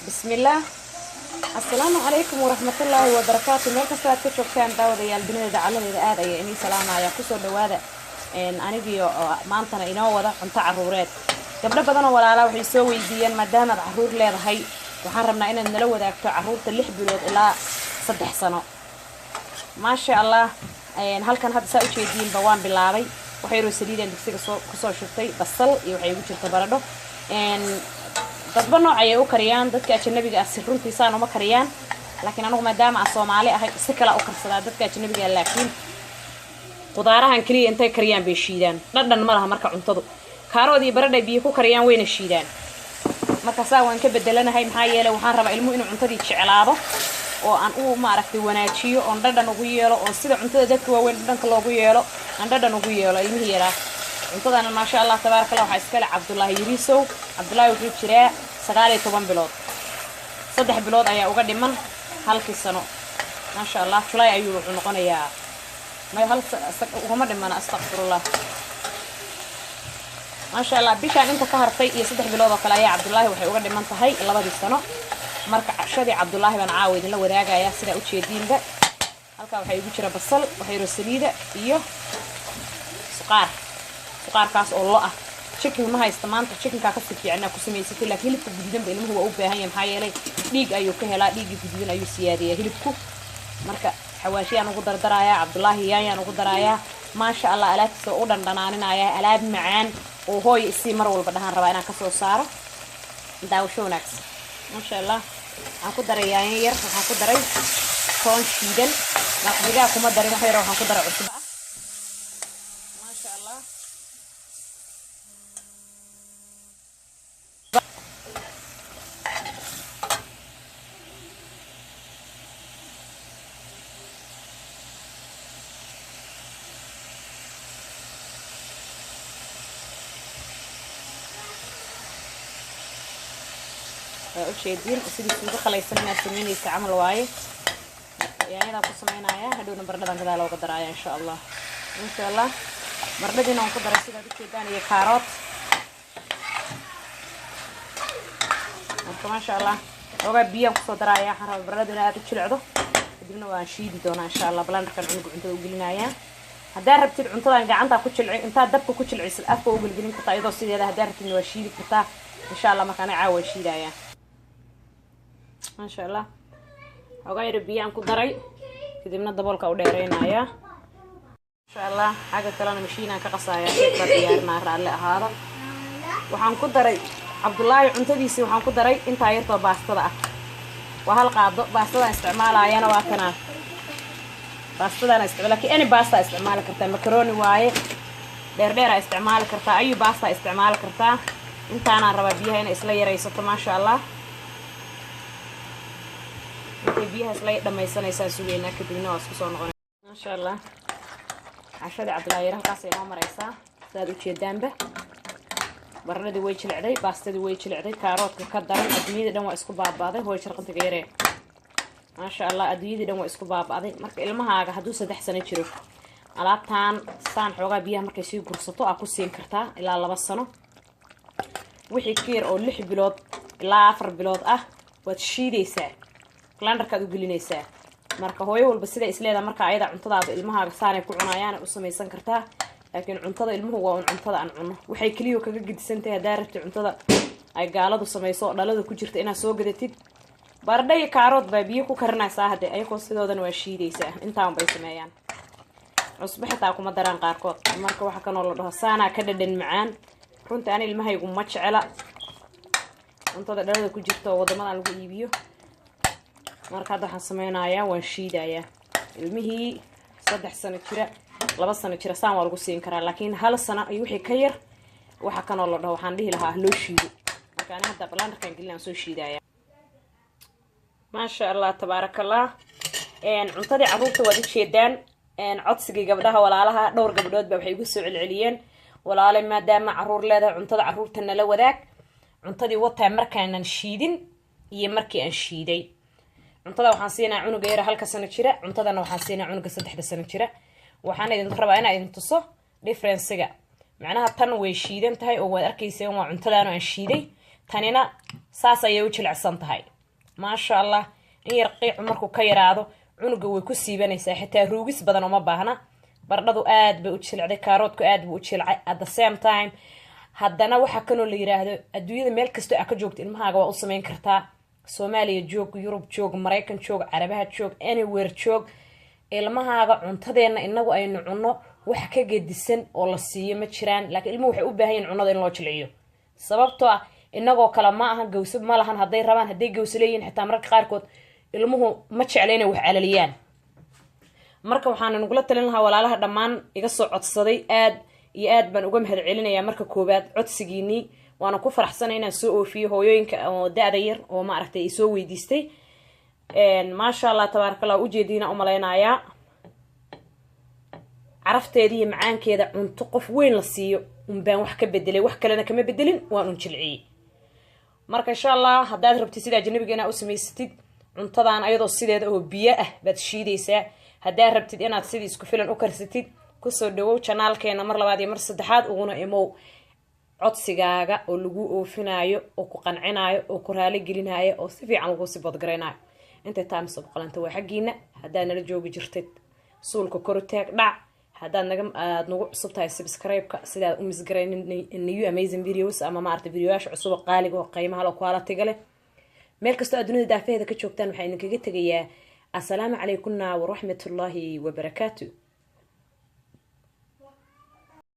Bismillaah. Assalaamu calaykum waraxmatullaahi wabarakaatu. Meel kasta aad ka joogtaan, daawadayaal, dunida dacaladeeda, aad ayaa inii salaamaya. Kusoo dhawaada anigiyo maantana inoo wada cunto caruureed. Gabdho badan oo walaalaa waxay soo weydiiyeen, maadaamaad caruur leedahay, waxaan rabnaa inaad nala wadaagto caruurta 6 bilood ilaa 3 sano. Maasha Allah, halkan hadda saa ujeediinba waan bilaabay. Waxa yaroo saliidaan digsiga soo kusoo shubtay, basal iyo waxay igu jirta baradho. Dadba nooc ayay u kariyaan. Dadka ajanabiga ah si runtii saan uma kariyaan, laakiin anigu maadaama aan Soomaali ahay si kala u karsadaa. Dadka ajanabiga ah laakiin qudaarahan keliya intay kariyaan bay shiidaan, dhadhan ma laha. Marka cuntadu kaarood iyo baradhay biyo ku kariyaan, wayna shiidaan. Marka saa waan ka bedelanahay, maxaa yeelay waxaan rabaa ilmuhu inuu cuntadii jeclaado oo aan u maaragtay wanaajiyo, oon dhadhan ugu yeelo, oo sida cuntada dadka waaweyn dhadhanka loogu yeelo aan dhadhan ugu yeelo ilmihii yaraa. Cuntadana, maasha Allah, tabaaraka Allah, waxaa iskale Cabdullaahi Yariisow. Cabdullaahi wuxuu jiraa 19 bilood, 3 bilood ayaa uga dhiman halkii sano. Maasha Allah, July ayuu wuxuu noqonayaa. May, hal ugama dhimana, astaqfirullah. Maasha Allah, bishaan inta ka hartay iyo 3 bilood oo kale ayaa Cabdullaahi waxay uga dhiman tahay labadii sano. Marka cashadii Cabdullaahi baan caawa idinla wadaagayaa. Sidaa ujeediinba, halkaa waxaa igu jira basal, waxa yaroo saliida iyo suqaar, suqaarkaas oo lo ah. Chicken ma haysta maanta, chickenkaa kasii fiicnaa ku samaysatay, laakiin hilibka guduudanba ilmuhu waa u baahan yahay, maxaa yeelay dhiig ayuu ka helaa, dhiiggii guduudan ayuu siyaadiyaa hilibku. Marka xawaashiyaan ugu dardarayaa Cabdullaahi, yaanyaan ugu darayaa. Maasha Allah, alaabtiisa oo u dhandhanaaninaya, alaab macaan oo hooya isii mar walba dhahaan rabaa inaan kasoo saaro. Daawasho wanaagsan. Maasha Allah, waxaan ku daray yaanyo yar, waxaan ku daray toon shiidan, digaa kuma darin, wax yar waxaan ku daray cusbo ah. Maasha Allah. Waa ujeediin sidii suugo qalaysan inaad sameynaysa camal waaye. Yaanyadaan ku sameynaya, hadhowna baradhadan gadaa looga daraaya, insha Allah. Insha Allah, baradhadiina waan ku daray, sidaad ujeedaan, iyo kaarood. Marka, maasha Allah, xoogaa biyaan kusoo daraaya. Waxaan rabaa baradhadu in aad u jilicdo, kadibna waan shiidi doonaa, insha Allah. Blenderkan cunuga cuntada u gelinayaa. Haddaa rabtid cuntadan gacanta ku jilci, intaad dabka ku jilcisid afka u gelgelin kartaa iyadoo sideeda. Haddaa rabtidna waa shiidi kartaa, insha Allah. Marka aniga caawa waan shiidayaa. Maasha Allah, xoogaa yaro biyaan ku daray, kadibna daboolka u dheereynayaa, insha Allah. Xagga kalena mashiinaan ka qasaaya, keek baa diyaarinaa, raalli ahaada. Waxaan ku daray Cabdullaahi cuntadiisii, waxaan ku daray intaa yartoo baastada ah, waa hal qaado. Baastadaan isticmaalaayana waa kanaa, baastadaan isticmaal, lakiin any baasta isticmaali kartaa. Macaroni waaye, dheer dheeraa isticmaali kartaa, ayu baasta isticmaali kartaa. Intaanaan rabaa biyaha inay isla yaraysato. Maasha Allah, intay biyaha isla dhamaysanaysaa sugeynaa, kadibna waa isku soo noqonay. Maasha Allah, cashadii Cabdullaahi yar halkaas inoo maraysaa. Sidaad ujeedaanba, baradhadii way jilicday, baastadii way jilicday, kaaroodka ka daran. Adduunyadii dhan waa isku baaba'day. Hooy, sharqantiga yaree. Maasha Allah, adduunyadii dhan waa isku baaba'day. Marka ilmahaaga hadduu 3 sano jiro, alaabtaan saan xoogaa biyaha markay sii gursato aa ku siin kartaa ilaa 2 sano. Wixii ka yar oo 6 bilood ilaa 4 bilood ah waad shiidaysaa, blenderkaad u gelinaysaa. Marka hooyo walba sida isleedaha, marka ayada cuntadaada ilmahaaga saanay ku cunaayaan u samaysan kartaa. Laakiin cuntada ilmuhu waa un cuntada aan cunno, waxay keliya kaga gedisantahay haddaa rabti cuntada ay gaaladu samayso oo dhalada ku jirta inaad soo gadatid, baradho iyo kaarood baa biyo ku karinaysaa, hadde ayagoo sidoodana waa shiidaysaa. Intaan bay sameeyaan, cusbo xitaa kuma daraan qaarkood. Marka waxa kanoo la dhaho saanaa ka dhadhan macaan. Runtii ani ilmahaygu ma jecela cuntada dhalada ku jirta oo waddamadan lagu iibiyo. Marka hadda waxaan sameynayaa, waan shiidayaa. Ilmihii 3 sano jira, 2 sano jira, saan waa lagu siin karaa, laakiin hal sano iyo wixii ka yar waxa kanoo la dhaho waxaan dhihi lahaa loo shiido. Marka ani hadda blenderkan gelin, aan soo shiidaya. Maasha Allah, tabaarakallah, cuntadii carruurta waad ujeedaan. Codsigii gabdhaha walaalaha, dhowr gabdhood ba waxay igu soo celceliyeen: "Walaale, maadaama caruur leedahay, cuntada carruurta nala wadaag." Cuntadii wataa, markaanan shiidin iyo markii aan shiiday. Cuntada waxaan siinaa cunuga yara halka sano jira, cuntadana waxaan siinaa cunuga 3da sano jira. Waxaan idin rabaa inaa idin tuso differencega. Macnaha tan way shiidan tahay oo waad arkayseen, waa cuntadaanu aan shiiday. Tanina saas ayay u jilicsan tahay. Maasha Allah, in yar qiicu markuu ka yaraado, cunuga way ku siibanaysaa. Xitaa ruugis badan uma baahna. Baradhadu aad bay u jilcday, kaaroodku aad buu u jilcay. At the same time, haddana waxaa kanoo la yiraahdo, adduunyada meel kastoo aa ka joogto ilmahaaga waa u sameyn kartaa. Soomaaliya joog, Yurub joog, Maraykan joog, Carabaha joog, anywhere joog, ilmahaaga cuntadeenna inagu aynu cunno wax ka gedisan oo la siiyo ma jiraan. Laakiin ilmuhu waxay u baahan yihin cunnada in loo jilciyo, sababtoo ah inagoo kale ma ahan, gawso ma lahan. Hadday rabaan, hadday gawso leeyihin, xitaa mararka qaarkood ilmuhu ma jecla inay wax calaliyaan. Marka waxaan nagula talin lahaa walaalaha dhammaan iga soo codsaday, aad iyo aad baan uga mahad celinayaa marka koowaad codsigiinii, waana ku faraxsanay inaan soo oofiyo hooyooyinka oo da-da yar oo maaragtay soo weydiistay. Maasha Allah, tabaaraka Allah, ujeediina umalaynayaa carafteeda iyo macaankeeda. Cunto qof weyn la siiyo unbaan wax ka bedelay, wax kalena kama bedelin, waan un jilciyey. Marka insha Allah, haddaad rabtid sida ajnabiga inaad u samaysatid cuntadan, ayadoo sideeda oo biyo ah baad shiidaysaa. Haddaad rabtid inaad sidii isku filan u karsatid, kusoo dhawow channelkeena mar labaad iyo mar saddexaad, uguna imow codsigaaga oo lagu oofinaayo oo ku qancinaayo oo ku raali gelinaayo oo si fiican lagu sii bodgaraynayo. Intay times of qalanta waa xaggiina. Haddaad nala joogi jirtid, suulka korutaag dhac. Haddaad naga aada nagu cusub tahay, subscribe-ka sidaad u miss garaynin new amazing videos ama maarata videoyaasha cusub oo qaaliga oo qiimaha leh, quality-ga leh. Meel kastoo aad dunida daafaheeda ka joogtaan, waxaa idinkaga tegayaa assalaamu calaykumna waraxmatullaahi wabarakaatu.